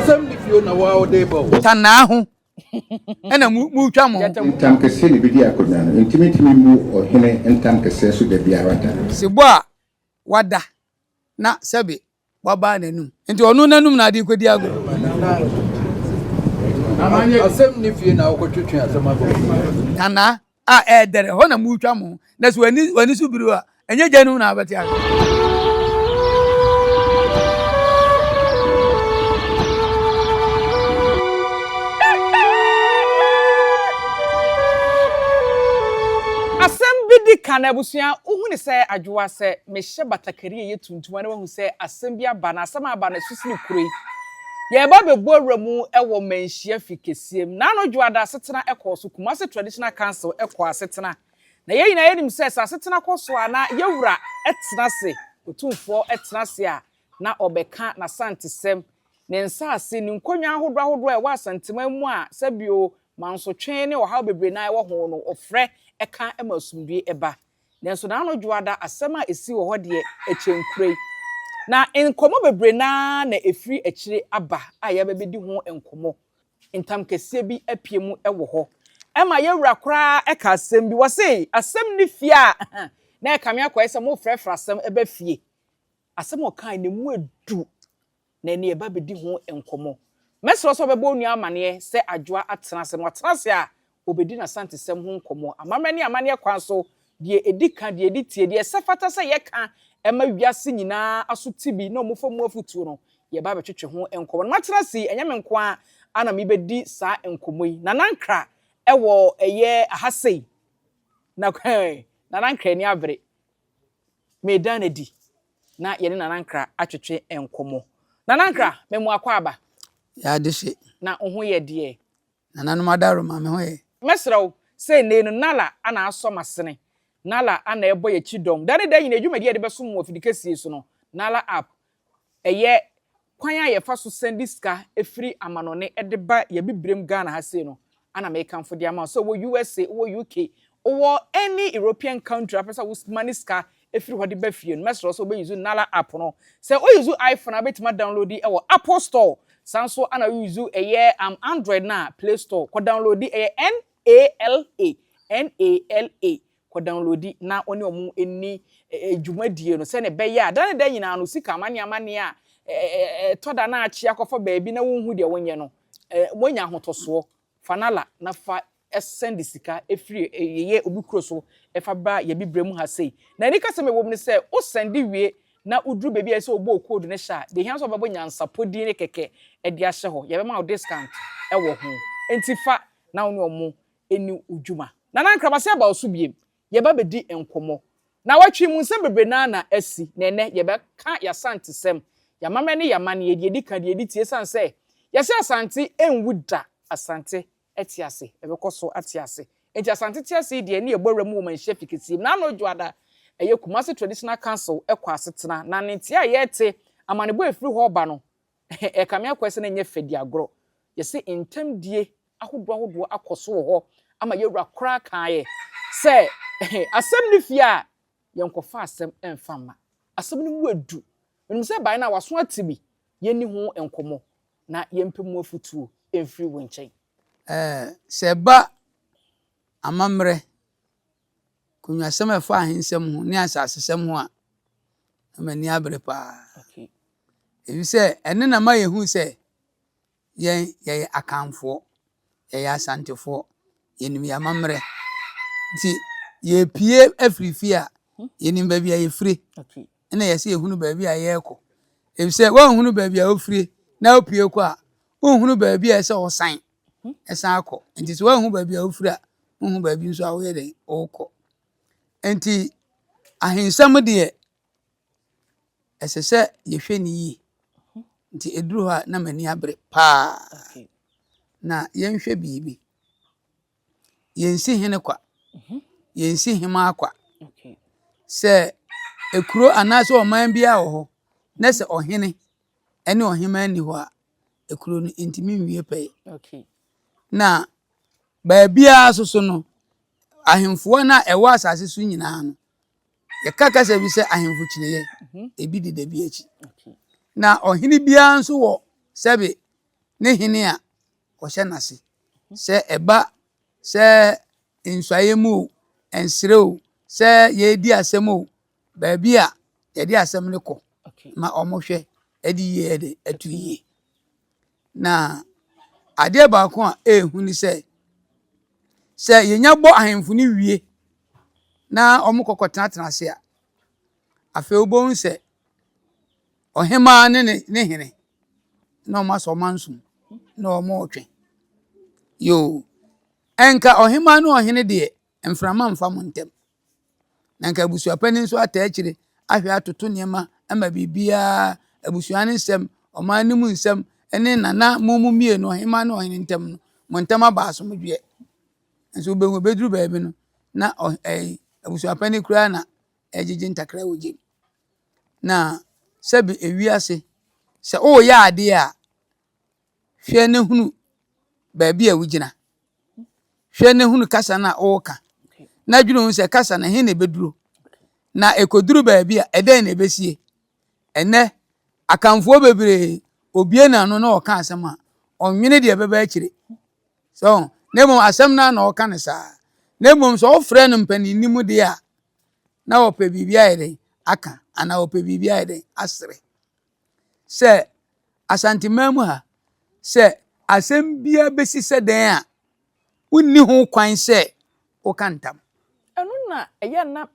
Asɛm ne fie na wa ɔde ba o. Tanaa ho ɛna mu mutwa mo ho. Ntam kɛseɛ na ɛbɛdi akonnwa no, enti mentumi mmu ɔhene ntam kɛseɛ so da biara da. Sebɔ a wada na sɛbe wabaa n'anum. Nti ɔno n'anum na ade rekɔdi agorɔ. Asɛm ne fie na wokɔtwetwe asɛm aba o. Tanaa a ɛredɛrɛ hɔ na mutwa mo ho. Na sɛ w'ani w'ani so biriw a, ɛnyɛ gya no mu na wobɛte ase. Asɛm bi di kan abusua, wohu ne sɛ adwoa sɛ mehyɛ batakari a ɛyɛ tuntum a na wahu sɛ asɛm bi aba na asɛm a aba no ɛso sene kuro yi. Yɛreba abɛbɔ awura mu wɔ Manhyia fi kɛseɛ mu. Naano Dwoada asetena kɔɔ so, Kumasi Traditional Council kɔɔ asetena. Na yɛn nyinaa yɛnim sɛ sɛ asetena kɔ so a na yɛwura tena ase, Otumfoɔ tena ase a na ɔbɛka n'Asantesɛm, ne nsaase, ne nkonnwa ahodoɔ ahodoɔ a ɛwɔ Asanteman mu a sɛbio mansotwe ne ɔhaw bebree no ara wɔ ho no, ɔfrɛ ka ma asomdwoeɛ ba. Nanso n'ano dwoada asɛm a ɛsii wɔ hɔ deɛ, ɛkyɛn kura yi. Na nkɔmmɔ bebree no ara na ɛfiri akyire aba a yɛaba bɛdi ho nkɔmmɔ. Ntam kɛseɛ bi apue mu wɔ hɔ. Ɛma yɛn wura koraa ka asɛm bi. Ɔse, asɛm nni fie a, na ɛkame akɔyɛ sɛ morefrɛfrɛ asɛm ba fie. Asɛm a ɔkae no, ɛmu adu. na ɛne yɛba bɛdi ho nkɔmmɔ. Mɛsrɛ wo sɛ wobɛbɔ wo nua amaneɛ sɛ Adwoa atena ase, na watena ase a, ɔbɛdi n'Asantesɛm ho nkɔmmɔ, amammerɛ ne amanneɛ kwan so, deɛ ɛdi ka, deɛ ɛdi tie, deɛ ɛsɛ fata sɛ yɛka ma wiase nyinaa aso te bi na wɔfa mu afotuo no, yɛba abɛtwetwe ho nkɔmmɔ. Na matena ase yi, ɛnyɛ me nko ara na mebɛdi saa nkɔmmɔ yi. Nana Nkra wɔ ɛyɛ aha sei, na Nana Nkra ani abere. Meredan no adi na yɛne Nana Nkra atwetwe nkɔmmɔ. Nana Nkra, memu akwaaba. Yɛ adehye. Na wo ho yɛ deɛ? Nananom adaworoma, me ho yɛ. Mɛsrɛ wo sɛ nnɛ yi no Nala na asɔ m'asene. Nala na ɛbɔ yɛn akyi dɔm. Da ne da nyinaa dwumadi a yɛde bɛsom wɔ afidikɛseɛ yi so no, Nala app, Ɛyɛ kwan a yɛfa so sɛnde sika firi amanɔne de ba yɛn abibirem Ghana ha sei no ana mekamfo de ama wo. Sɛ wowɔ USA, wowɔ UK, wowɔ any European country a wopɛ sɛ wo mane sika firi hɔ de ba fie no, mɛsrɛ wo sɛ wobɛ use Nala app no. Sɛ wo use iPhone a wobɛtumi a download wɔ Apple store, saa nso ana wo use ɛyɛ um Android no a Play store, kɔ download ɛyɛ N-A-L-A, N-A-L-A Kɔ downloadi na wo ne wɔn nni dwumadie no sɛdeɛ ɛbɛyɛ a da ne da nyinaa no sika amanneɛ amanneɛ a ɛtɔ da na akye akɔfa baabi na wonhu deɛ wonyɛ no, moanya ahotɔsoɔ. Fa Nala na fa sɛnde sika firi yɛyɛ obi kuro so fa ba yɛn abibire mu ha sei. Na anikasɛm a ɛwɔ mu ne sɛ wo sɛnde wie na woduru baabi a ɛsɛ sɛ wobɔ wo code no hyɛ a, deɛ ɛhia ne sɛ wobɛbɔ nyansapɔ din no kɛkɛ de ahyɛ hɔ. Yɛbɛma wo discount wɔ ho. Enti fa na wo ne wɔn nni wo dwuma. Nana Nkrabase aba wo so biem, yɛba bɛdi nkɔmmɔ. Nawɔtwe mu nsɛm bebree no ara na asi, na ɛnnɛ yɛbɛka y'Asantesɛm, y'amammerɛ ne y'amanneɛ, deɛ ɛdi kan, deɛ ɛdi tie, ɛsiane sɛ yɛse Asante nwu da, Asante te ase, ɛbɛkɔ so ate ase. Enti Asante te ase yi deɛ ɛne yɛbɔ awura mu wɔ Manhyia Fikesiem. N'ano Dwoada, ɛyɛ Kumasi Traditional Council kɔ asetena, na ne nteɛ a yɛrete, amanebɔ a ɛfiri hɔ reba no, Ɛkame akɔyɛ sɛ na ɛnyɛ fɛ di agorɔ. Yɛse ntɛmdie ahodoɔ ahodoɔ akɔ so wɔ hɔ ama yɛwura koraa kaeɛ sɛ asɛm nni fie a yɛnkɔfa asɛm mfa mma. Asɛm no mu adu. Menim sɛ by now waso ate bi. Yɛnni ho nkɔmmɔ na yɛmpɛ mu afutuo mfiri wo nkyɛn. Sɛ ɛba amammerɛ, akonnwasɛm a ɛfa ahensɛm ho ne asasesɛm ho a, na m'ani abere paa. Efisɛ ɛno na ɛma yehu sɛ yɛn yɛyɛ Akanfoɔ, yɛyɛ Asantefoɔ, yɛnim yɛn amammerɛ. Nti yɛpue afiri fie a, yɛnim baabi a yɛfire, ɛna yɛsɛ yɛhunu baabi a yɛrekɔ. Efisɛ woanhunu baabi a wofire na wopue kɔ a, wonhunu baabi a ɛsɛ sɛ wosan san kɔ. Nti sɛ woanhu baabi a wofiri a, wonhu baabi nso a woyɛ dɛn wokɔ. Nti ahensɛm deɛ, ɛsɛ sɛ yɛhwɛ no yie. Nti ɛduru hɔ a na m'ani abere paa. Na yɛnhwɛ biribi. Yɛnsi hene kwa. Yɛnsi hemaa kwa. Sɛ ekuro anaasɛ ɔman biara wɔ hɔ na sɛ ɔhene ne ɔhemaa nni hɔ a, ekuro no ntumi nwie pɛyɛ. Na baabiara nso so no, ahemfoɔ no a ɛwɔ asase so nyinaa no, Yɛka kasa bi sɛ ahemfo kyiniiɛ, mhm. ebi deda bi akyi. Na ɔhene biara nso wɔ sɛbe ne hene a ɔhyɛ n'ase. Sɛ ɛba sɛ nsuaeɛ mu o, ɛnsrɛ o, sɛ yɛredi asɛm o, baabi a yɛde asɛm no kɔ ma wɔhwɛ de yie de to yie. Na adeɛ baako a ɛyɛ hu ne sɛ, sɛ yɛnya bɔ ahemfo no wie na wɔkɔ kɔtenatena ase a, afei wobɛhu sɛ ɔhemaa ne ne ne hene na wɔn asɔ wɔn ansom na wɔretwe. Yoo, ɛnka ɔhemaa ne ɔhene deɛ mframa mfa mo ntam. Na nka abusuapanin nso ataa akyire ahwɛ atoto nneɛma ama biribiara, abusua no nsɛm, ɔman no mu nsɛm ne nana mo mu mmienu, ɔhemaa ne ɔhene ntam no, mo ntam aba asomdwoeɛ. Nso wobɛhu ɛbɛduru baabi no na ɔ ɛyi abusuapanin koraa na ɛregyegye ntakra wɔ gyam. Na sɛbe ewiase, sɛ woreyɛ adeɛ a, hwɛ na hunu baabi a wogyina. Hwɛ na hunu kasa no a woreka, na dwene ho sɛ kasa no, ɛhe na ɛbɛduro? Na ɛkɔduru baabi a, ɛdɛn na ɛbɛsie? Ɛnnɛ, Akanfoɔ bebree, obue n'ano na ɔka asɛm a, ɔnnwene deɛ ɛbɛba akyire. So, na mmom asɛm no ara na ɔka no saa. Na mmom sɛ wofrɛ no mpaninni mu deɛ a, na ɔpɛ biribi ayɛ dɛn aka anaa ɔpɛ biribi ayɛ dɛn asere. Sɛ Asanteman mu ha, sɛ asɛm biara bɛsi sɛ dɛn a, wonni ho kwan sɛ woka ntam. Ɛno na ɛyɛ a na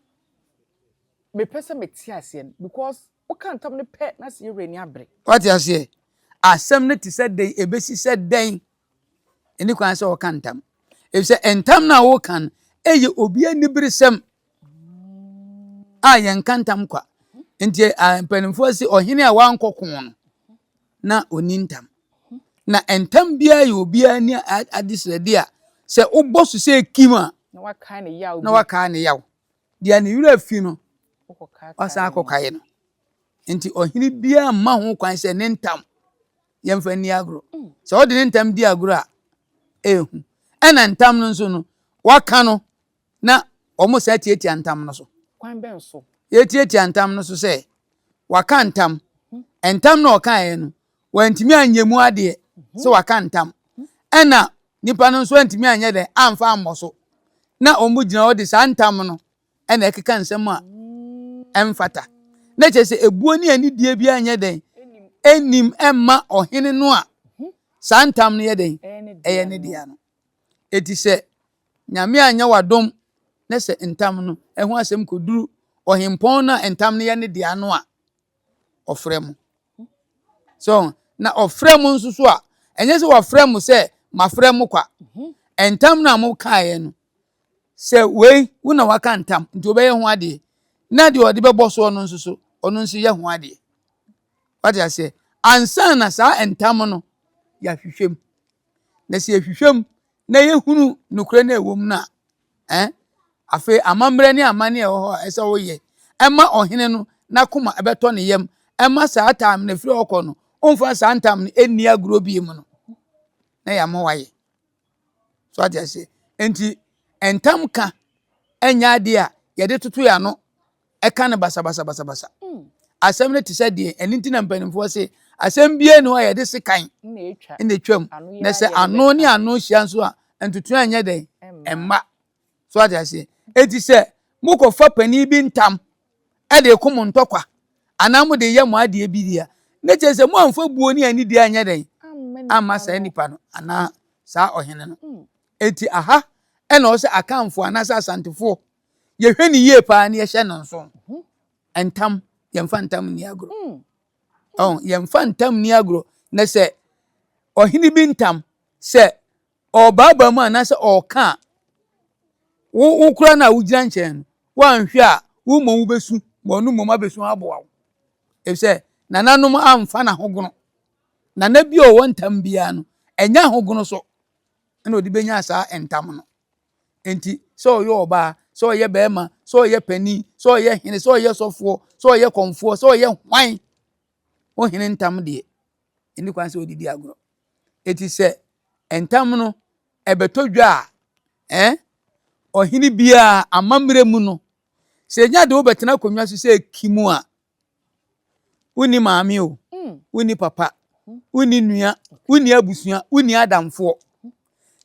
mepɛ sɛ mete aseɛ no because woka ntam no pɛ na sɛ yɛwura ani abere. Wate aseɛ? Asɛm no te sɛ dɛn, ɛbɛsi sɛ dɛn, ɛni kwan sɛ ɔka ntam. Efisɛ ntam no a woka no, ɛyɛ obi aniberesɛm a yɛnka ntam kwa. Nti mpanimfoɔ se ɔhene a wankɔ ko no, na ɔni ntam. Na ntam biara yɛ obiara ni adesrɛde a sɛ wobɔ so sɛ kim a, na wakae ne yaw. Na wakae ne yaw. Deɛ ne werɛ fi no, wasan akɔkae no. Nti ɔhene biara mma ho kwan sɛ ne ntam yɛmfa nni agorɔ. Sɛ wode ne ntam di agorɔ a, ɛyɛ hu. Ɛna ntam no nso no, waka no na wɔn san tiatia ntam no so. Kwan bɛn so? Yɛtiatia ntam no so sɛ waka ntam. Ntam na ɔkaeɛ no, wantumi anyɛ mu adeɛ sɛ waka ntam. Ɛna nipa no nso antumi anyɛ dɛn amfa ammɔ so. Na wɔn gyina hɔ de saa ntam no na ɛkeka nsɛm a ɛmfata. Na kyerɛ sɛ ebuo ne anidie biara nyɛ dɛn ɛnnim ɛmma ɔhene no a saa ntam no yɛ dɛn ɛyɛ ne dea no. Eti sɛ Nyame anyɛ w'adom na sɛ ntam no ɛho asɛm kɔduru ɔhempɔn no a ntam no yɛ ne dea no a, ɔfrɛ mo. So na ɔfrɛ mo nso so a, ɛnyɛ sɛ wɔfrɛ mo sɛ mafrɛ mo kwa. Ntam no a mokaeɛ no, sɛ wei wo na waka ntam nti wobɛyɛ ho adeɛ na deɛ ɔde bɛbɔ soɔ no nso so ɔno nso yɛ ho adeɛ wate aseɛ ansa na saa ntam no yɛahwehwɛ mu na sɛ yɛhwehwɛ mu na yɛhunu nokorɛ no ɛwɔ mu no a eh, afei amammerɛ ne amanne a ɛwɔ hɔ a ɛsɛ woyɛ ɛma ɔhene no n'akoma ɛbɛtɔ ne yam ɛma saa tam no ɛfiri ɔkɔ no ɔmfa saa ntam no ɛnni agorɔ bie mu no na yɛama wayɛ So ate aseɛ? Nti ntam ka nyɛ adeɛ a yɛde toto yɛn ano ɛka no basabasabasabasa. Mm. Asɛm no te sɛ deɛ ɛno nti na mpanimfoɔ se asɛm biara ni hɔ a yɛde sekan na etwam na sɛ ano ne ano hyia nso a ntotoa nyɛ dɛn ɛmma. So ate aseɛ? Eti sɛ mokɔfa panin bi ntam de reko mo ntɔkwa anaa mode reyɛ mo adeɛ bi deɛ a, na kyerɛ sɛ moamfa buo ne anidie anyɛ dɛn amma saa nipa no anaa saa ɔhene no. Hmm. Enti aha ɛna ɔsɛ Akanfoɔ anaasɛ Asantefoɔ yɛhwɛ ne yie paa ne yɛhyɛ no nso. Hmm. Ntam, yɛmfa ntam nni agorɔ. Hmm. Ɔn, yɛmfa ntam nni agorɔ na sɛ ɔhene bi ntam sɛ ɔrebaabaa mu anaasɛ ɔreka a, wo wo koraa no a wogyina nkyɛn no, woanhwɛ a wo mmom wobɛsu ma ɔno mmom abɛsu aboa wo. Efisɛ nananom amfa n'ahogono. Nana bi a ɔwɔ ntam biara no, ɛnyɛ ahogono so na ɔde bɛnya saa ntam no. Enti sɛ ɔyɛ ɔbaa, sɛ ɔyɛ barima, sɛ ɔyɛ panin, sɛ ɔyɛ hene, sɛ ɔyɛ sɔfoɔ, sɛ ɔyɛ kɔmfoɔ, sɛ ɔyɛ hwan, wo hene ntam deɛ, ɛni kwan sɛ ɔde di agorɔ. Eti sɛ ntam no ɛbɛtɔ dwa a, ɛn, ɔhene biara amammerɛ mu no, sɛ enya de wobɛtena akonnwa so sɛ ki mu a, wonni maame o, mm. wonni papa, wonni nua, wonni abusua, wonni adamfoɔ.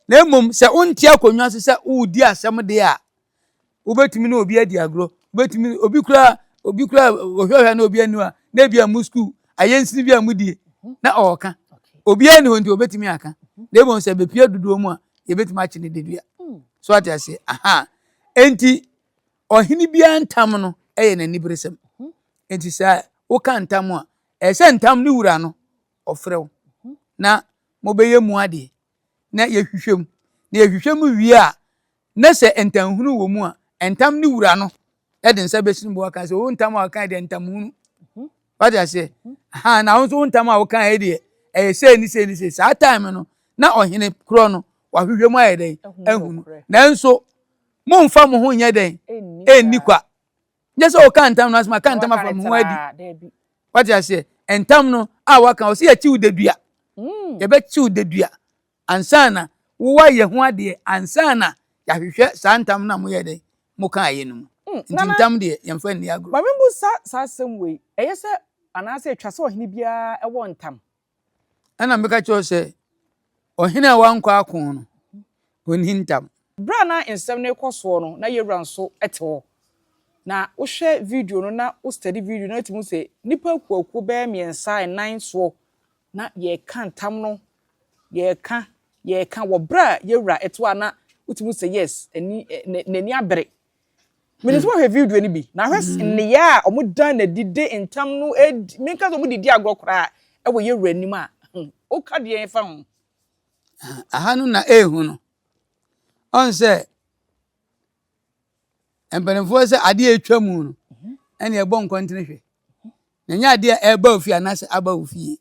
Na mmom sɛ wonte akonnwa so sɛ woredi asɛm deɛ a, wobɛtumi ne obi adi agorɔ. Wobɛtumi obi koraa obi koraa ɔhwɛhwɛ na obi ani a na ebi a mo sukuu ayɛnsini bi a modie na ɔreka. Obiara ni hɔ nti obɛtumi aka. Na mmom sɛ bɛpie dodoɔ mu a yɛbɛtumi akye ne dedua. So ate aseɛ? Aha. Enti ɔhene biara ntam no yɛ n'aniberesɛm. Enti sɛ woka ntam a, ɛsɛ sɛ ntam no wura no ɔfrɛ wo na mobɛyɛ mu adeɛ na yɛhwehwɛ mu. Na yɛhwehwɛ mu wie a, na sɛ ntamhunu wɔ mu a, ntam no wura no de nsa bɛsi ne bo aka sɛ, wo ntam a wokae deɛ ntamhunu. Wate aseɛ? Ha, na wo nso wo ntam a wokae deɛ, ɛyɛ sei ne sei ne sei. Saa time no, na ɔhene korɔ no, wahwehwɛ mu ayɛ dɛn? Ahunu. Nanso, momfa mo ho nyɛ dɛn? Ɛnni kwa. Nyɛ sɛ woka ntam no asɛm aka ntam afa me ho adi. Wate aseɛ? Ntam no a waka, ɔsɛ yɛkyiw dadua. Mm. Yɛbɛkyiw dadua ansa na wowayɛ ho adeɛ ansa na yɛahwehwɛ saa ntam no a moyɛ dɛn mokaeɛ no mu. Mm, Nti ntam deɛ yɛmfa nni agorɔ. Ma memmu sa saa asɛm wei. Ɛyɛ sɛ anaasɛ ɛtwa sɛ ɔhene biara wɔ ntam? Ɛna meka kyerɛ wo sɛ, ɔhene a wankɔ ako no, ɔnni ntam. Berɛ a na nsɛm no rekɔ soɔ no, na Yewura nso te hɔ. Na wohwɛ video no na wo study video no na wotumi hu sɛ nnipa akuakuo bɛyɛ mmiɛnsa, nnan soɔ na yɛreka ntam no, yɛreka, yɛreka wɔ berɛ a Yewura te hɔ a na wotumi hu sɛ yes, ani, n'ani abere. Menim sɛ woahwɛ video no bi, na hwɛ nneyɛɛ a wɔdan no adi de ntam no di, menka sɛ wɔde di agorɔ koraa wɔ yɛn wura anim a, woka deɛn fa ho? Aha no na ɛrehu no. Ɔn sɛ mpanimfoɔ sɛ adeɛ a ɛtwa mu no ɛne ɛbɔ nkɔntene hwɛ. Na ɛnyɛ adeɛ a ɛreba ofie anaasɛ aba ofie.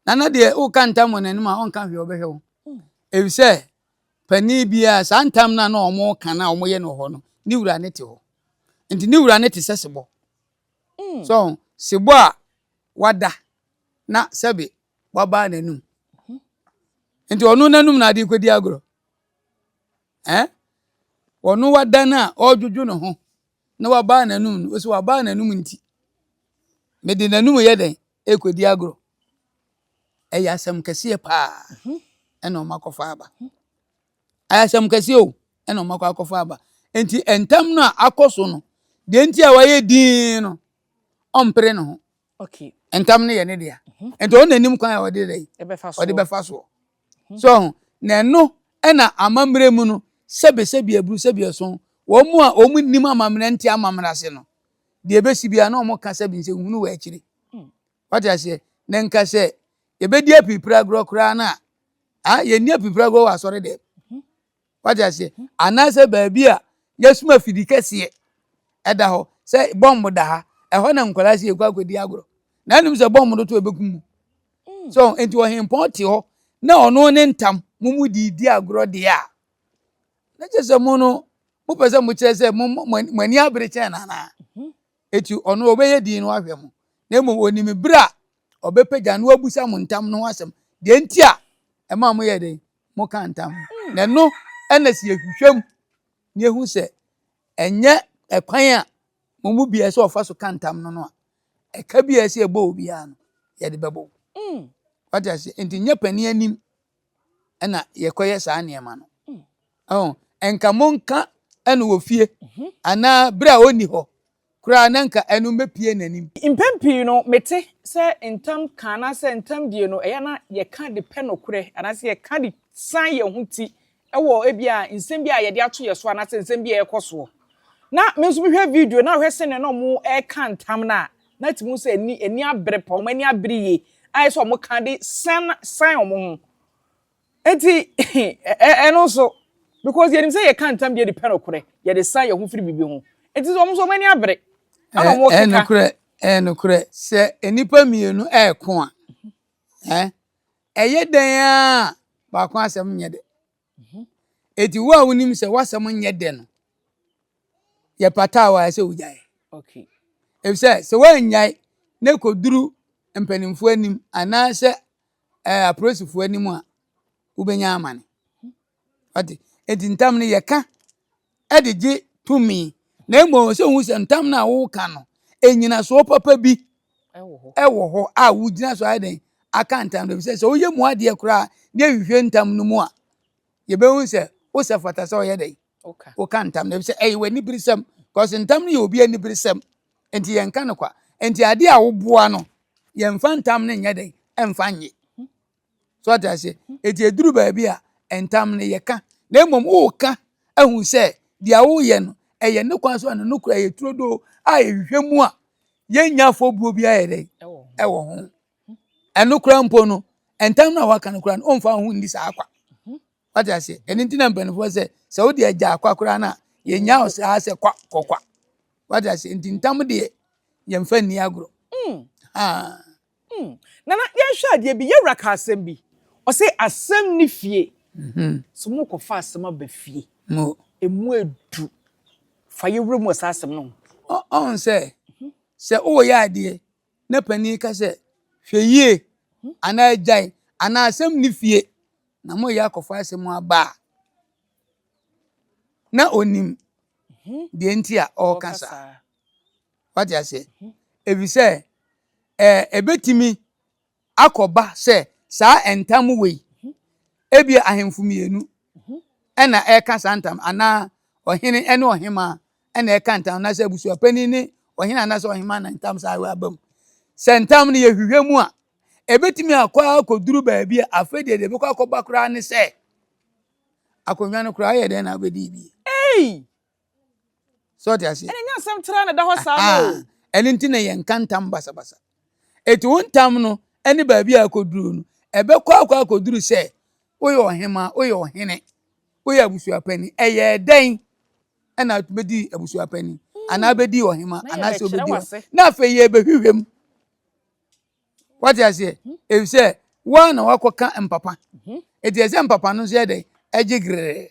Nana deɛ woka ntam wɔ n'anim a ɔnka hwee ɔbɛhwɛ wo. Efisɛ panin biara, saa ntam no a na wɔka no a wɔyɛ no wɔ hɔ no, ne wura no te hɔ. Nti ne wura no te sɛ sebɔ. Mm. So sebɔ a wada na sɛbe wabaa n'anum. Mhm. Nti ɔno n'anum na ade kɔdi agorɔ. Eh? Ɔno wada no a ɔredwodwo ne ho na wabaa n'anum no, ɔsɛ wabaa n'anum nti mede n'anum yɛ dɛn ɛrekɔdi agorɔ. Ɛyɛ asɛm kɛseɛ paa ɛna wɔn akɔfa aba. Ɛyɛ asɛm kɛseɛ o ɛna wɔn akɔ akɔfa aba. Nti ntam no a akɔ so no, deɛ nti a wayɛ dinn no, ɔmpere ne ho. Okay. Ntam no yɛ ne dea. Mhm. Nti ɔno n'anim kwan a ɔde dɛ ɔde bɛfa soɔ. Mhm. So ho na ɛno ɛna amammerɛ mu no sɛbe sɛbe aburu sɛbe ɛso wɔn mu a wɔn nim amammerɛ nte amammerɛ ase no deɛ ɛbɛsi biara na wɔn ka sɛbe nsɛnhunu wɔ akyire. Mm. Wate aseɛ? Na nka sɛ yɛbɛdi apiripiri agorɔ koraa no a, ah, yɛnni apiripiri agorɔ wɔ asɔre dɛm. Wate aseɛ? Anaasɛ baabi a yɛsum afidi kɛseɛ ɛda hɔ sɛ bɔmbo da ha, ɛhɔ na nkwadaa sɛ yɛkɔ akɔdi agorɔ. Na ɛnim sɛ bɔmbo no to ɛbɛkum mu. So nti ɔhempɔn te hɔ na ɔno ne ntam mo mu de di agorɔ deɛ a, na kyerɛ sɛ mo no mopɛ sɛ mokyerɛ sɛ mo mo ani abere kyɛn no anaa? Enti ɔno ɔbɛyɛ dinn na wahwɛ mo, na mmom onim bere a ɔbɛpagya na wabisa mo ntam no ho asɛm, deɛ nti a ɛma moyɛ dɛn, moka ntam no. Na ɛno na sɛ yɛhwehwɛ mu na yɛhu sɛ ɛnyɛ ɛkwan a mo mu biara sɛ ɔfa so ka ntam no no a, ɛka bi a ɛsɛ yɛbɔ obiara no, yɛde bɛbɔ wo. Wate aseɛ? Enti nyɛ panin anim ɛna yɛkɔyɛ saa nneɛma no. Ɔn, nka monka ɛno wɔ fie mhm. anaa bere a ɔnni hɔ koraa na nka ɛno mbɛpie n'anim. Mpɛn pii no, mete sɛ ntam ka anaasɛ ntam die no, ɛyɛ na yɛka de pɛ nokorɛ anaasɛ yɛka de san yɛn ho ti wɔ ebia nsɛm bi a yɛde ato yɛn so anaasɛ nsɛm bi a ɛrekɔ soɔ. Na me nso mehwɛ video na wohwɛ sɛnea na wɔreka ntam no a, na tumi hu sɛ ani ani abere pa, wɔn ani abere yie, ayɛ sɛ wɔka de san san wɔn ho. Enti ɛno nso, because yɛnim sɛ yɛka ntam deɛ de pɛ nokorɛ, yɛde san yɛn ho firi biribi ho. Enti wɔn nso wɔn ani abere, ɛna wɔn keka. Ɛyɛ nokorɛ, ɛyɛ nokorɛ. Sɛ nnipa mmienu ɛreko a, ɛɛ, ɛyɛ dɛn ara a baako asɛm nyɛ dɛ. Eti wo a wonim sɛ w'asɛm nyɛ dɛ no, yɛpataa wo a ɛsɛ wogyae. Okay. Efisɛ sɛ woannyae na ekoduru mpanimfoɔ anim anaasɛ ɛɛ apolisifoɔ anim a, wobɛnya amane. Ɔte eti ntam no yɛka de gye tumi na mmom sɛ wohu sɛ ntam no a woka no, nnyinasoɔ papa bi. wɔ hɔ a wogyina so ayɛ dɛn aka ntam no efisɛ sɛ woyɛ mu adeɛ koraa na yɛhwehwɛ ntam no mu a yɛbɛhu sɛ wosɛ fata sɛ ɔyɛ dɛn woka ntam no efisɛ ɛyɛ w'aniberesɛm kɔs ntam no yɛ obi aniberesɛm nti yɛnka no kwa nti adeɛ a woboa no yɛmfa ntam no nyɛ dɛn ɛmfa nye so ate aseɛ eti eduru baabi a ntam no yɛka na mmom woka ahu sɛ deɛ woyɛ no ɛyɛ ne kwan so a ne no kura yɛ turodoo a yɛhwehwɛ mu a yɛnnya afɔbuo bi ayɛ dɛn ɛwɔ ho ɛno kora mpo no ntam no a waka no kora no ɔmfa ho nni saa kwa wate aseɛ ɛno nti na mpanimfoɔ sɛ sɛ wode agya akwa koraa no a yɛnya wo saa sɛ kwa kɔkwa wate aseɛ nti ntam deɛ yɛmfa nni agorɔ mm. Hmm. Nana, yɛnhwɛ adeɛ bi. Yɛwura ka asɛm bi. Ɔse asɛm ni fie. Mm-hmm. So mo kɔfa asɛm aba fie. Mo. Emu edu. Fa yɛwura mu wɔ saa asɛm no ho. Ɔn sɛ, mhm. sɛ woyɛ adeɛ na panin ka sɛ hwɛ yie mhm. anaa gyae anaa asɛm ni fie na moyɛ akɔfa asɛm aba a na onim mhm. deɛ nti a ɔreka saa. Wate aseɛ? Efisɛ ɛɛ ebetumi akɔba sɛ saa ntam wei, ebia ahemfo mmienu ɛna ɛreka saa ntam anaa ɔhene ne ɔhemaa ɛna ɛka ntam anaasɛ abusuapanin ne ɔhene anaasɛ ɔhemaa na ntam saa aba mu. Sɛ ntam no yɛhwehwɛ mu a, ebetumi akɔ akɔduru baabi a afei deɛ deɛ ɛbɛkɔ akɔba koraa ne sɛ akonnwa no koraa yɛ dɛn na wobɛdi bi. Ei! So ɔte aseɛ? Ɛna nyɛ asɛm tra na ɛda hɔ saa no o. Ɛno nti na yɛnka ntam basabasa. Eti wo ntam no ne baabi a akɔduru no, ɛbɛkɔ akɔ akɔduru sɛ woyɛ ɔhemaa, woyɛ ɔhene, woyɛ abusuapanin. Ɛyɛɛ dɛn ɛna bɛdi abusuapanin anaa bɛdi ɔhemaa anaasɛ wobɛdi ɔhene? Na afei yɛbɛhwehwɛ mu. Wate aseɛ? Efisɛ woa na wakɔka mpapa. Eti ɛsɛ mpapa no nso yɛ dɛn? Ɛgye grɛɛ.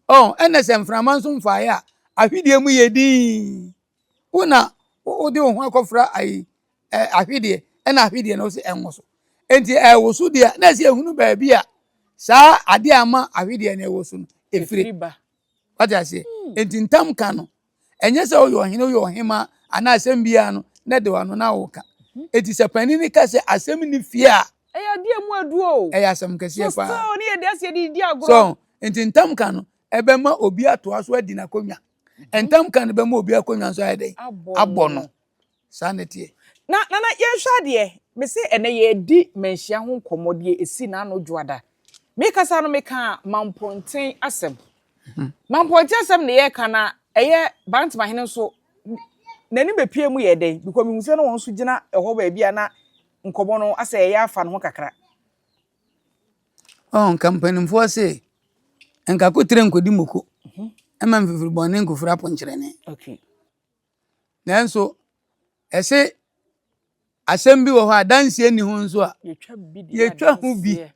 Ɔn, ɛna sɛ mframa nso mfaeɛ a, ahwedeɛ mu yɛ dinn. Wo na wode wo ho akɔfra ayi ɛ ahwedeɛ, ɛna ahwedeɛ no sɛ ɛnwo so. Enti ɛwoso deɛ, na ɛsɛ ehunu baabi a saa adeɛ a ama ahwedeɛ no ɛwoso no efiri. Wate aseɛ? Enti ntam ka no, Ɛnyɛ sɛ woyɛ ɔhene, woyɛ ɔhemmaa anaa asɛm biara no na ɛde w'ano na woka. Enti sɛ panin no ka sɛ asɛm nni fie a. Ɛyɛ adeɛ a emu adu o. Ɛyɛ asɛm kɛseɛ paa. So still ne yɛde asɛ yɛde redi agorɔ. So nti ntam ka no ɛbɛma obi atoa so adi n'akonnwa. Ntam ka no bɛma obi akonnwa nso ayɛ dɛn? Abɔ no. Saa na ɛteɛ. Na Nana yɛnhwɛ adeɛ, mese ɛnɛ yɛredi manhyia ho nkɔmmɔ deɛ ɛsii n'ano dwoada. Mekasa no mekaa Mampɔnten asɛm. Mampɔnten asɛm na yɛreka na ɛyɛ Bantamahene nso n'ani bɛpue mu yɛ dɛn because mehu sɛ na wɔn nso gyina ɛhɔ baabi a na nkɔmmɔ no asɛ ɛyɛ afa ne ho kakra. Ɔn, nka mpanimfoɔ se, nka koterɛ nkɔdi moko, ɛma mfifiri bɔne nkɔfiri aponkyerɛne. Okay. Nanso, ɛse asɛm bi wɔ hɔ a danseɛ nni ho nso a, yɛtwa ho bi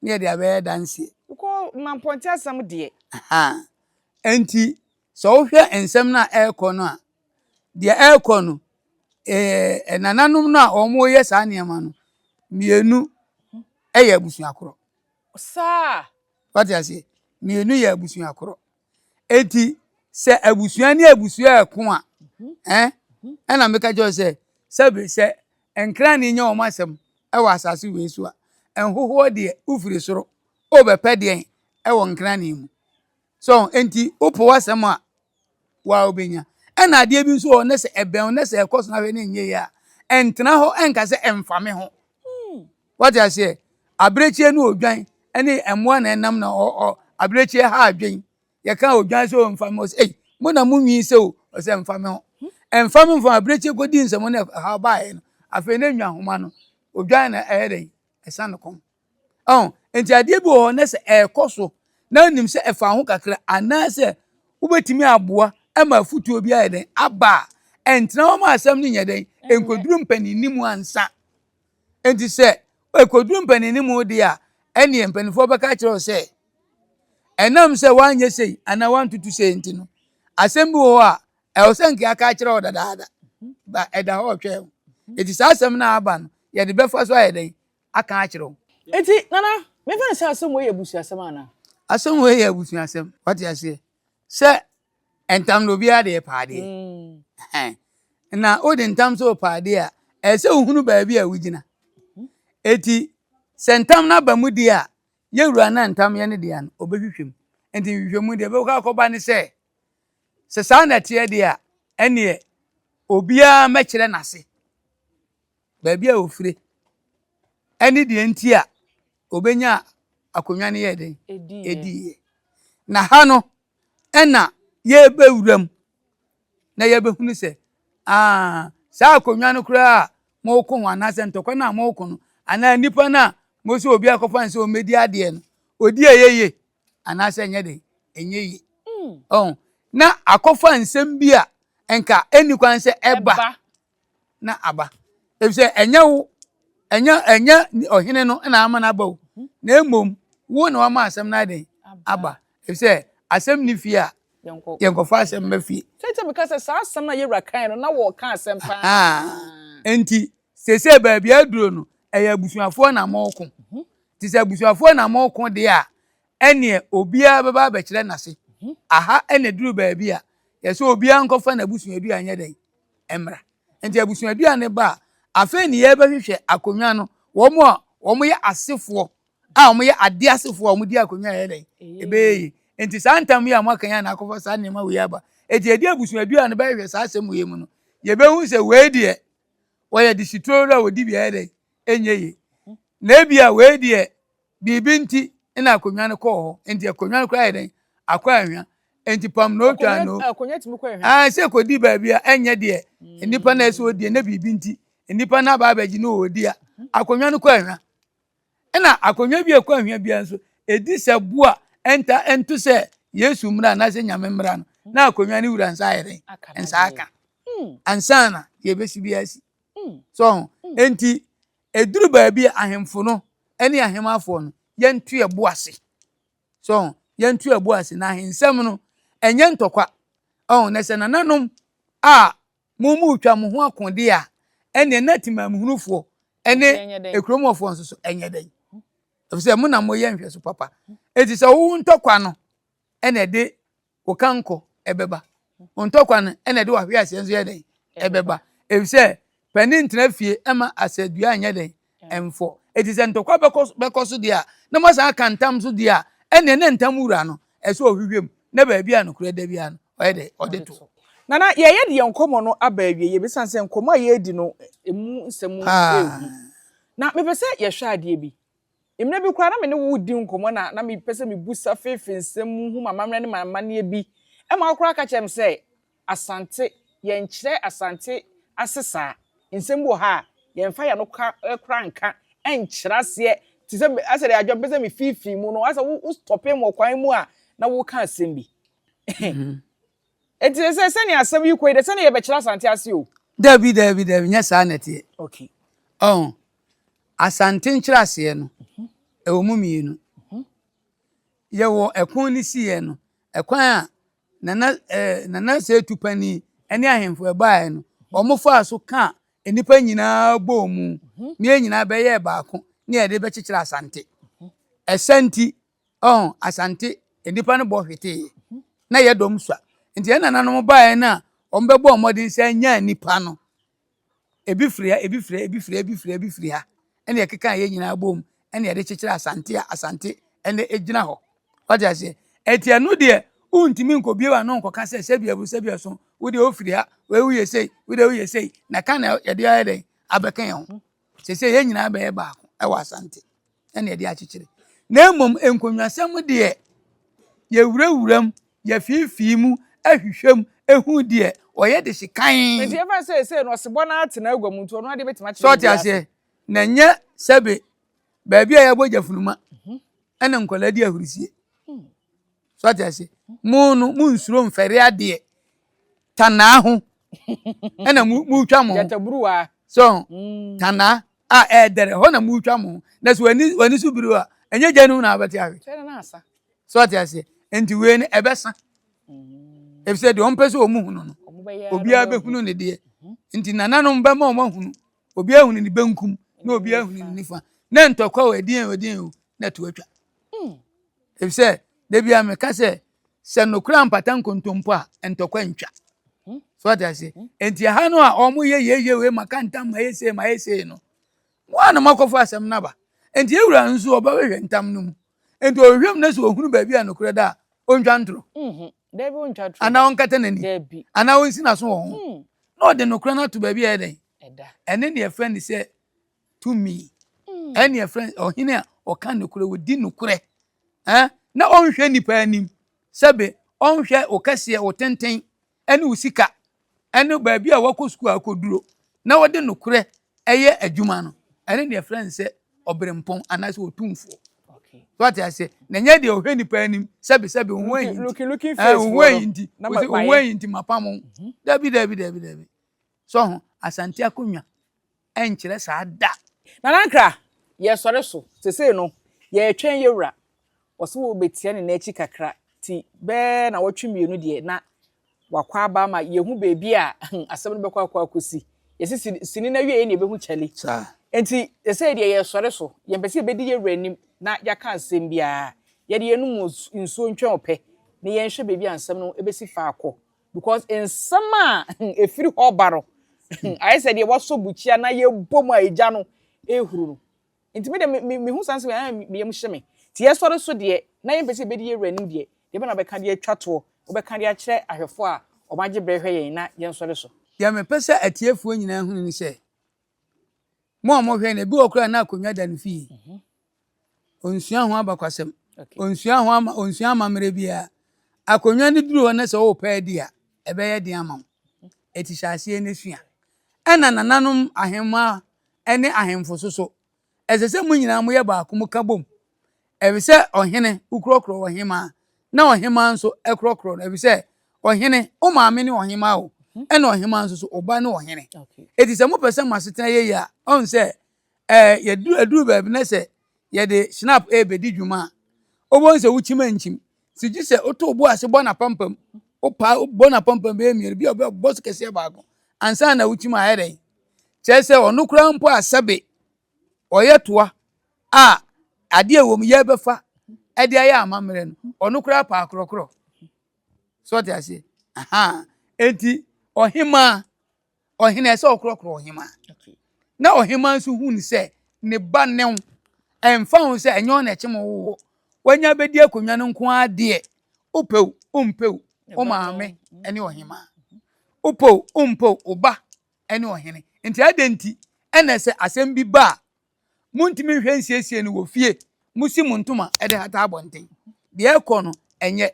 na yɛde abɛyɛ danseɛ. Wokɔ Mampɔnte asɛm deɛ. Enti, sɛ wohwɛ nsɛm no a ɛrekɔ no a, deɛ ɛrekɔ no, ɛɛ nananom no a wɔreyɛ saa nneɛma no, mmienu yɛ abusua korɔ. Saa. Wate aseɛ? Mmienu yɛ abusua korɔ. Enti sɛ abusua ne abusua reko a, ɛn, ɛna meka kyerɛ sɛ, sɛbe sɛ nkrane nya wɔn asɛm wɔ asase wei so a, nhohoɔ deɛ wofiri soro wobɛpɛ deɛn wɔ nkrane mu. So enti wopo w'asɛm a, wa wobɛnya. Ɛna adeɛ bi nso wɔ hɔ na sɛ ɛbɛn wo na sɛ ɛkɔ so na ahwɛ na ɛnyɛ yie a, ɛntena hɔ ɛnka sɛ ɛmfa me ho. Wate aseɛ? Abirekyie ne odwan ne mmoa na ɛnam na ɔ ɔ abirekyie ha adwen. Yɛka odwan sɛ ɔmfa me ho sɛ ei mo na mo nwi sɛ o ɔsɛ mfa me ho. Ɛmfa me mfa abirekyie kɔdi nsɛm no ɛhaw baeɛ no afei na nwa ahoma no odwan na ɛyɛ dɛn ɛsa no kɔn. Ɔn nti adeɛ bi wɔ hɔ na sɛ ɛrekɔ so na wonim sɛ ɛfa ho kakra anaasɛ wobɛtumi aboa ma afotuo bi ayɛ dɛn aba a ɛntena hɔ ma asɛm no nyɛ dɛn nkɔduru mpaninni mu ansa. Enti sɛ ɛkɔduru mpaninni mu deɛ a, ɛnneɛ mpanimfoɔ bɛka akyerɛ wo sɛ, ɛnam sɛ woanyɛ sei anaa woantoto sei nti no, asɛm bi wɔ hɔ a ɛwɔ sɛ nka aka akyerɛ wo dadaada, ba ɛda hɔ ɔtwɛn wo. Enti saa asɛm no a aba no, yɛde bɛfa so ayɛ dɛn aka akyerɛ wo. Enti Nana, memfa no sɛ asɛm wei yɛ abusuasɛm anaa? Asɛm wei yɛ abusuasɛm, wate aseɛ? Sɛ Ntam no obiara deɛ pɛ adeɛ. Mm. Na wode ntam sɛ ɔpɛ adeɛ a, Ɛsɛ sɛ wohunu baabi a wogyina. Eti sɛ ntam no aba mu deɛ a, yɛn wura no a ntam yɛ ne dea no, ɔbɛhwehwɛ mu. Enti nhwehwɛmu deɛ ɛbɛkɔ akɔba ne sɛ, sɛ saa na ɛteɛ deɛ a, ɛnneɛ obiara mmɛkyerɛ n'ase, baabi a ɔfire, ɛne deɛ nti a ɔbɛnya akonnwa no yɛɛ dɛn? Ɛdiiɛ. Na ha no, ɛna yɛbɛwura mu na yɛbɛhunu sɛ aa saa akonnwa no koraa a moko ho anaasɛ ntɔkwa no a moko no anaa nnipa no a mo sɛ obi akɔfa no sɛ ɔmmɛdi adeɛ no ɔdi ɛyɛ yie anaasɛ ɛnyɛ den ɛnyɛ yie mm. ɔn na akɔfa nsɛm bi a nka ɛnni kwan sɛ ɛba na aba efisɛ ɛnyɛ wo ɛnyɛ ɛnyɛ ɔhene no na ama no aba o na mmom wo na wama asɛm no ayɛ aba efisɛ asɛm ni fie a yɛnkɔfa asɛm ba fie. Sɛ meka sɛ saa asɛm no a yɛwura kae no na wɔka asɛm paa. Nti sese baabi aduro no ɛyɛ abusuafoɔ na moko mhm. te sɛ abusuafoɔ na moko deɛ a ɛneɛ obiara bɛba abɛkyerɛ n'ase mhm. aha ɛna duru baabi a yɛsɛ obiara nkɔfa n'abusuadua nyɛ dɛn mmra. Nti abusuadua no ba a, afei ne yɛbɛhwehwɛ akonnwa no, wɔn a wɔyɛ asefoɔ a wɔyɛ adeɛ asefoɔ a wɔdi akonnwa yɛ dɛn ɛbɛyɛ yie. Nti saa ntam yi a moaka yi a na akɔfa saa nneɛma wei aba. Nti yɛde abusuadua no bɛhwehwɛ saa asɛm wei mu no, yɛbɛhu sɛ wei deɛ wɔyɛ de sitoro a wɔdi bi ɛyɛ dɛn ɛnyɛ yie. Na ebia wei deɛ Biribi nti na akonnwa no kɔɔ hɔ. Nti akonnwa no koraa yɛ dɛn? Akɔ anhwa. Nti pam na otwa no. Akonnwa tumi kɔ anhwa. Ah, sɛ kɔdi baabi a ɛnyɛ deɛ nnipa na ɛsɛ ɔdie na biribi nti nnipa no aba abɛgye no ɔdi a akonnwa no kɔ anhwa. Ɛna akonnwa bi a ɛkɔ anhwa biara nso ɛdi sɛ bo a ɛnta ɛnto sɛ Yesu mmara anaasɛ Nyame mmara no na akonnwa no wura nsa ayɛ dɛn? Nsa aka. Ansa na deɛ ɛbɛsi biara si. So ho. Enti Ɛduru baabi a ahemfo no ne ahemmafoɔ no, yɛnto yɛn bo ase. So ho, yɛnto yɛn bo ase. Na ahensɛm no, ɛnyɛ ntɔkwa. Ɔho, na sɛ nananom a mo mu retwa mo ho ako deɛ a, ɛnneɛ na temammuhunufoɔ ne ekurom hɔfoɔ nso so ɛnyɛ dɛn. Ɛfiri sɛ mo na moyɛ nhwɛso papa. Enti sɛ wowo ntɔkwa no ɛna ɛde wo kankɔ ɛbɛba. Wo ntɔkwa no ɛna ɛde w'ahweaseɛ nso yɛ dɛn ɛbɛba. Efisɛ panin ntena fie ɛma asɛdua nyɛ dɛn ɛmfɔ. Eti sɛ ntɔkwa bɛkɔ bɛkɔ so deɛ a na moasan aka ntam so deɛ a ɛnneɛ na ntam wura no ɛsɛ ɔhwehwɛ mu na baabi a nokorɛ da biara no ɔyɛ dɛn ɔde to. Nana, yɛyɛ de yɛn nkɔmmɔ no aba awiei esiane sɛ nkɔmmɔ a yɛredi no emu nsɛm rehu. Na mepɛ sɛ yɛhwɛ adeɛ bi. Mmerɛ bi koraa na me ne wo redi nkɔmmɔ na na mepɛ sɛ mebusa feefee nsɛm mu hu m'amammerɛ ne m'amanneɛ bi ma wo koraa ka kyerɛɛ me sɛ Asante, yɛnkyerɛ Asante ase saa. Nsɛm bi wɔ ha a yɛmfa yɛn ano ka koraa nka nkyerɛ aseɛ te sɛ asɛ deɛ adwa mepɛ sɛ mefiifii mu no asɛ wo stɔpe me wɔ kwan mu a na woka asɛm bi. Enti sɛ sɛnea asɛm yi kɔ yi deɛ sɛnea yɛbɛkyerɛ Asante ase o. Dabi dabi dabi nyɛ saa na ɛteɛ. Okay. Ɔho, Asante nkyerɛaseɛ no, ɛwɔ mu mmienu. Yɛwɔ ɛko no siiɛ no, ɛkwan a Nana eh, Nana Seetu Panin ne ahemfo ɛbaeɛ no, wɔn faa so kaa nnipa nyinaa bɔɔ mu, ne yɛn nyinaa bɛyɛɛ baako ne yɛde bɛkyekyere Asante. Ɛsa nti, ɔho, Asante, nnipa no bɔ hwetee, na yɛ dɔm sua. Nti yɛn nananom baeɛ no a, wɔn bɛbɔɔ mmɔden sɛ nyaa nnipa no, Ebi firi ha, ebi firi ha, ebi firi ha, ebi firi ha, ebi firi ha. Ɛna yɛkeka yɛn nyinaa bom ɛna yɛde kyekyere Asante a Asante ɛna egyina hɔ. Wate aseɛ? Ɛti ɛno deɛ wontumi nkɔbie w'ano nkɔka sɛ sɛbi abu sɛbi ɛso wo deɛ wofiri ha, wei woyɛ sei, wo deɛ woyɛ sei. Na ka na yɛde ayɛ dɛn abɛka yɛn ho. Sese yɛn nyinaa bɛyɛ baako ɛwɔ Asante ɛna yɛde akyekyere. Na mmom nkonnwasɛm deɛ yɛwurawura mu Yɛfiifii mu hwehwɛ mu hu deɛ ɔyɛ de hye kann. Enti yɛmfa no sɛ seesei no ɔsebɔ no ara te n'agua mu nti ɔno ara deɛ bɛtumi So akyerɛ ɔte obiara ase. aseɛ? Na ɛnyɛ sɛbe baabi a yɛbɔ gyafunuma ɛna nkwadaa di ahurisie. So ɔte aseɛ? Mo no monsuro mfɛre adeɛ tanaa ho ɛna mo motwa mo ho. Gyataburuwa. So tanaa a ɛɛdɛrɛ hɔ na motwa mo ho. Na sɛ w'ani w'ani so biri a ɛnyɛ gya no mu na wobɛte ahwe. Sɛ na asa. So ate aseɛ? Nti wei no ɛbɛsa. Efisɛ deɛ wɔmpɛ sɛ wɔn hunu no, obiara bɛhunu ne deɛ. Nti nananom bɛma wɔn ahunu. Obiara hunu ne benkum na obiara hunu ne nifa. Na ntɔkwa o, ɛdeɛn o, ɛdeɛn o, na ɛto atwa. Efisɛ da biara meka sɛ, sɛ nokorɛ ampata nkontompo a, ntɔkwa ntwa. So ate aseɛ? Enti ɛha no a wɔyɛ yeye wei maka ntam ma yɛ sei ma yɛ sei no, mo a na moakɔfa asɛm no aba. Enti yɛn wura nso ɔbɛhwehwɛ ntam no mu. Enti ɔhwehwɛ mu na sɛ ɔhunu baabi a nokorɛ da a, ɔntwa ntorɔ. Dabi, ɔntwa ntorɔ. Anaa ɔnkata n'ani. Dabi. Anaa ɔnsi n'aso wɔ ho. Na ɔde nokorɛ no ato baabi a ɛyɛ dɛn? Ɛda. Ɛne deɛ yɛfrɛ no sɛ tumi. Ɛne yɛfrɛ ɔhene a ɔka nokorɛ, ɔdi nokorɛ. Ɛn, na ɔnhwɛ nnipa anim. Sɛbe, ɔnhwɛ wo kɛseɛ, wo tenten, ɛne wo sika, ɛne baabi a wakɔ sukuu a akɔduro, na ɔde nokorɛ ɛyɛ adwuma no, ɛne deɛ yɛfrɛ no sɛ ɔberempɔn anaasɛ ɔtumfoɔ. So ate aseɛ? Na ɛnyɛ deɛ ɔhwɛ nnipa anim, sɛbe sɛbe, wo ho ahi nti, wo ho ahi nti, wo ho ahi nti mapam wo. Dabi, dabi, dabi, dabi. So ho, Asante akonnwa ɛnkyerɛ saa da. Nana Nkra, yɛsɔre so. Sesei no, yɛretwɛn yɛwura. Ɔse wɔbɛtia ne nan akyi kakra, nti bɛɛ nawɔtwe mmienu deɛ na wakɔ aba ama yɛhu baabi a asɛm no bɛkɔ akɔ akɔsi. Yɛse sini no awieɛ na yɛbɛhu kyali. Nti sesei deɛ yɛresɔre so. Yɛmpɛ sɛ yɛbɛdi yɛwura anim na yɛaka asɛm biara. Yɛde yɛn anom nsuo ntwɛn ɔpɛ na yɛnhwɛ baabi a nsɛm no bɛsi fa akɔ. Because nsɛm a ɛfiri hɔ ba no, ayɛ sɛ deɛ wɔasɔ bukyia na yɛbɔ mu a egya no ɛrehuru no. Nti me deɛ me mehu saa nsɛm yi a me yam hye me. Nti yɛsɔre so deɛ na yɛmpɛ sɛ yɛbɛdi yɛn wura anim deɛ, deɛ bɛn na wobɛka de atwa toɔ, wobɛka de akyerɛ ahwɛfoɔ a wɔagye berɛ hwɛ yɛn na yɛnsɔre so? Deɛ mepɛ sɛ atiefoɔ nyinaa hunu ne sɛ, mo a mohwɛ no, ebi wɔ koraa na akonnwa da ne fie. Onsua ho abakwasɛm, onsua ho ama, onsua amammerɛ biara. Akonnwa no duru hɔ na sɛ wopɛ adi a, ɛbɛyɛ den ama wo. Eti hyɛ aseɛ na sua. Ɛna nananom ahemmaa ne ahemfo nso so, ɛsɛ sɛ mo nyinaa moyɛ baako, moka bom. Efisɛ ɔhene, wokorɔkorɔ ɔhemmaa, na ɔhemmaa nso korɔkorɔ no, efisɛ ɔhene, wo maame ne ɔhemmaa o, ɛna ɔhemmaa nso so, wo ba ne ɔhene. Enti sɛ mopɛ sɛ mo asetena yɛ yie a, ɔhu sɛ ɛɛ yɛduru aduru baabi na sɛ yɛde snap ɛrebɛdi dwuma a, wobɛhu sɛ wokyim ankyim. Sɛ gye sɛ woto wo bo ase bɔ n'apampam, wopaa bɔ n'apampam bɛyɛ mmienu, bi a ɔbɛbɔ so kɛseɛ baako, ansa na wokyim ayɛ dɛn? Kyerɛ sɛ ɔno koraa mpo a sɛbe ɔyɛ toa a adeɛ a ɛwɔ mu yɛbɛfa de ayɛ amammerɛ no, ɔno koraa paa korɔkorɔ. So ɔte aseɛ? Aha. Enti ɔhemaa, ɔhene ɛsɛ ɔkorɔkorɔ ɔhemaa. Na ɔhemaa nso hu no sɛ ne ba ne wo. Ɛmfa ho sɛ ɛnyɛ ɔna ɛkyem wo wɔ. Wanya bɛdi akonnwa no nko ara deɛ, wopɛ o, wompɛ o, wo maame ne ɔhemaa. Wopɛ o, wompɛ o, wo ba ne ɔhene. Nti adɛn nti na sɛ asɛm bi ba a, montumi nhwɛ nsiesie no wɔ fie, mosi mo ntoma de hata abɔnten? Deɛ ɛrekɔ no, ɛnyɛ.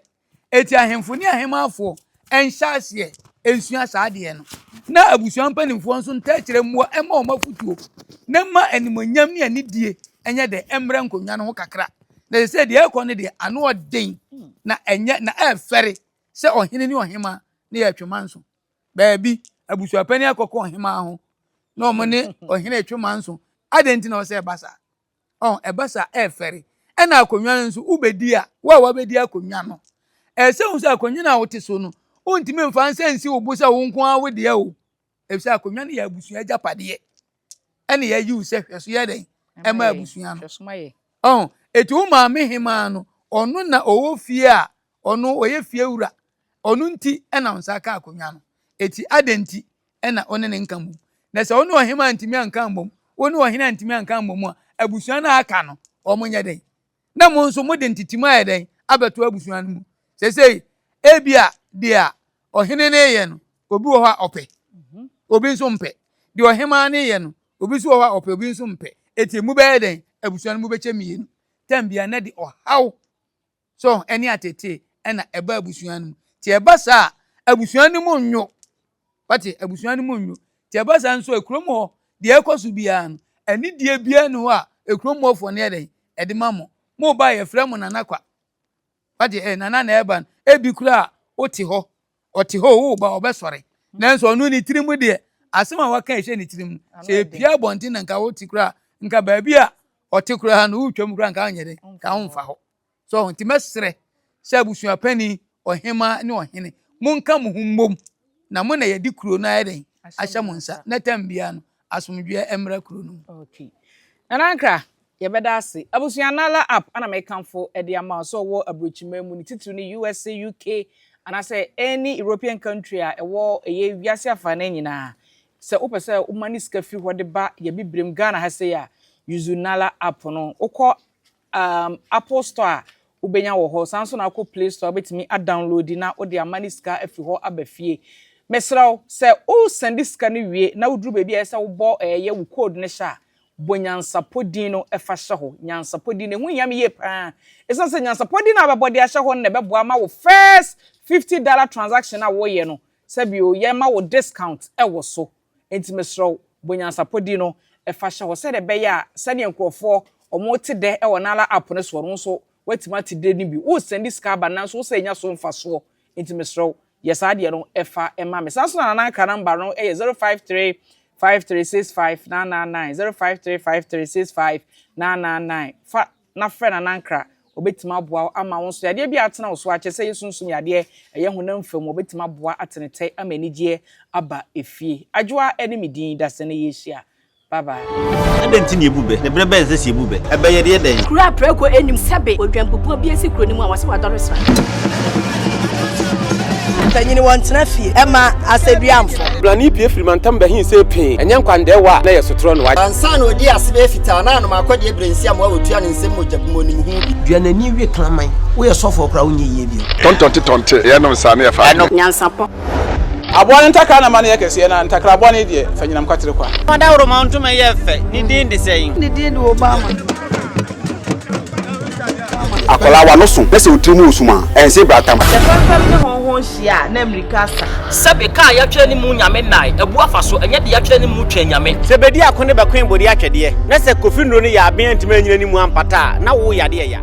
Enti ahemfo ne ahemaafoɔ nhyɛ aseɛ nsua saa adeɛ no, na abusua mpanimfoɔ nso ntaa mmoa mma wɔn afotuo, na mma animuonyam ne anidie nyɛ dɛ mmra nkonnwa no ho kakra. Na ɛsɛ sɛ deɛ ɛrekɔ no deɛ, ano ɔden, na ɛnyɛ, na ɛfɛre sɛ ɔhene ne ɔhemaa ne yɛ atwemanso. Baabi, abusuapanin akɔkɔ ɔhemaa ho na wɔn ne ɔhene retwe manso. Adɛn nti na ɔsɛ ɛba saa? Ɔn, ɛba saa ɛfɛre. Ɛna akonnwa no nso, wobɛdi a, wo a wabɛdi akonnwa no, ɛsɛ hu sɛ akonnwa no a wote so no, wontumi mfa nsa nsi wo bo sɛ wo nko ara wo deɛ o. Efisɛ akonnwa no yɛ abusua agyapadeɛ. Ɛna yɛayi wo sɛ hwɛ so yɛ dɛn? Ɛma abusua no. Ɔn, eti wo maame hemaa no, ɔno na ɔwɔ fie a ɔno ɔyɛ fie wura. Ɔno nti na wo nsa aka akonnwa no. Eti adɛn nti na wo ne no nka mmom? Na sɛ wo ne ɔhemaa antumi anka ammom, wo ne ɔhene antumi anka ammom a, abusua no a aka no, wɔnyɛ dɛn? Na mo nso mode ntetemu ayɛ dɛn abɛto abusua no mu? Seesei, ebia deɛ ɔhene no reyɛ no, obi wɔ hɔ a ɔpɛ, obi nso mpɛ. Deɛ ɔhemaa no reyɛ no, obi nso wɔ hɔ a ɔpɛ, obi nso mpɛ. Eti emu bɛyɛ dɛn? Abusua no mu bɛkyɛ mmienu. Tɛm biara na de ɔhaw so ɛne atetee ɛna ɛba abusua no mu. Nti ɛba saa a, abusua no mu nnwo. Wate, abusua no mu nnwo. Nti ɛba saa nso a, kurom hɔ, deɛ ɛkɔ so biara no, anidie biara nni hɔ a ekurom hɔfoɔ no yɛ dɛn? Ɛde ma mo. Mo ba a, yɛfrɛ mo nana kwa. Wate, eh, nana na ɛba no. Ebi koraa a, wote hɔ, ɔte hɔ, wo ba ɔbɛsɔre. Nanso ɔno ne tirim deɛ, asɛm a waka ɛhyɛ ne tirim no, sɛ epia abɔnten na nka wote koraa, nka baabi a ɔte koraa no, wotwam koraa nka wonyɛ dɛn? Nka womfa hɔ. So nti mɛsrɛ sɛ abusua panin, ɔhemaa ne ɔhene, monka mo ho mmom, na mo na yɛde kuro no ayɛ dɛn? Ahyɛ mo nsa, na tam biara no, asomdwoeɛ mmra kuro no mu. Okay. Nana Ankra, yɛbɛda ase. Abusua Nala app ana mekamfo de ama wo sɛ ɔwɔ aburokyiman mu, ne titiriw ne USA, UK, anaasɛ any European country a ɛwɔ ɛyɛ wiase afanan nyinaa, sɛ wopɛ sɛ woma ne sika firi hɔ de ba yɛ bibirem Ghana ha sei a, use Nala app no. Wokɔ Apple Store a, wobɛnya wɔ hɔ. Saa nso na wokɔ Play Store, wobɛtumi adownload na wode ama ne sika afiri hɔ aba fie. Mesrɛ wo sɛ wosend sika no wie na woduru baabi a ɛsɛ sɛ wobɔ ɛyɛ wo code no hyɛ a, bɔ nyansapɔ din no ɛfa hyɛ hɔ. Nyansapɔ din no ɛho hia me yie paa, ɛsiane sɛ nyansapɔ din no a wobɛbɔ de ahyɛ hɔ no na ɛbɛboa ma wo first $50 transaction a wɔyɛ no, sɛbio yɛma wo discount ɛwɔ so. Nti mesrɛ wo, bɔ nyansapɔ din no ɛfa hyɛ hɔ sɛdeɛ ɛbɛyɛ a sɛdeɛ nkurɔfoɔ ɔmo te dɛ ɛwɔ Nala app no soɔ no nso woatumi ate dɛ no bi. Wosend sika aba nanso wo sɛ ɛnya so mfasoɔ. Nti mesrɛ wo, yɛ saa deɛ no ɛfa ɛma me. Saa so na Nana Nka number no ɛyɛ 053 5365 999, 053 5365 999. Fa na frɛ Nana Nkra, obɛtumi aboa wo ama wo nso yadeɛ bi a atena wo so akyɛ sɛ yɛ sunsum yadeɛ, ɛyɛ honam fam, obɛtumi aboa atenetɛ ama anigyeɛ aba efie. Adwoa ɛne me din da sɛ ne yɛhyia. Bye bye. Adɛn nti na yɛbu bɛ? Ne berɛ bɛn sɛ sɛ yɛbu bɛ? Ɛbɛyɛ deɛ dɛn? Kuro a prɛko anim sɛbe odwanbubuo bi asi kuro no mu a wɔsɛ wadɔre sra. Panyini wɔntena fie ɛma asɛduamfo. Blani pie firi mantam bɛhin sɛ pii ɛnyɛ nkwandɛɛwa a na yɛ sotorɔ no. Ansa na ɔdi ase bɛyɛ fitaa na anom akɔdeɛ berɛ nsi amoa wɔtua ne nsɛm mogya bi mu onim ho bi. Duanani wie kraman, woyɛ sɔfoɔ koraa wonyɛ yie bio. Tɔntɔnte tɔnte yɛnom saa ne yɛfa. Ɛno nyansapɔ. Aboa no ntakra na ma no yɛ kɛseɛ, na ntakra bɔne deɛ fa nyinam kwatere kwa. Ɔdawuroma ntoma yɛ fɛ, ne din de sɛn? Ne din de Obama. Akwadaa wa no so na sɛ otiri mu osum a ɛnse bratam. Sɛ fɛmfɛm ne hɔnhɔn hyia a, na mmirika asa. Sɛbe kaa yɛatwerɛ ne mu Nyame nnae abu afa so, ɛnyɛ de yɛatwerɛ ne mu twɛn Nyame. Sɛ bɛdi ako ne bɛkoe bɔdi atwɛdeɛ, na sɛ Kofi nnuro no yɛ aben antumi anyina ne mu ampata a, na wo yadeɛ ya.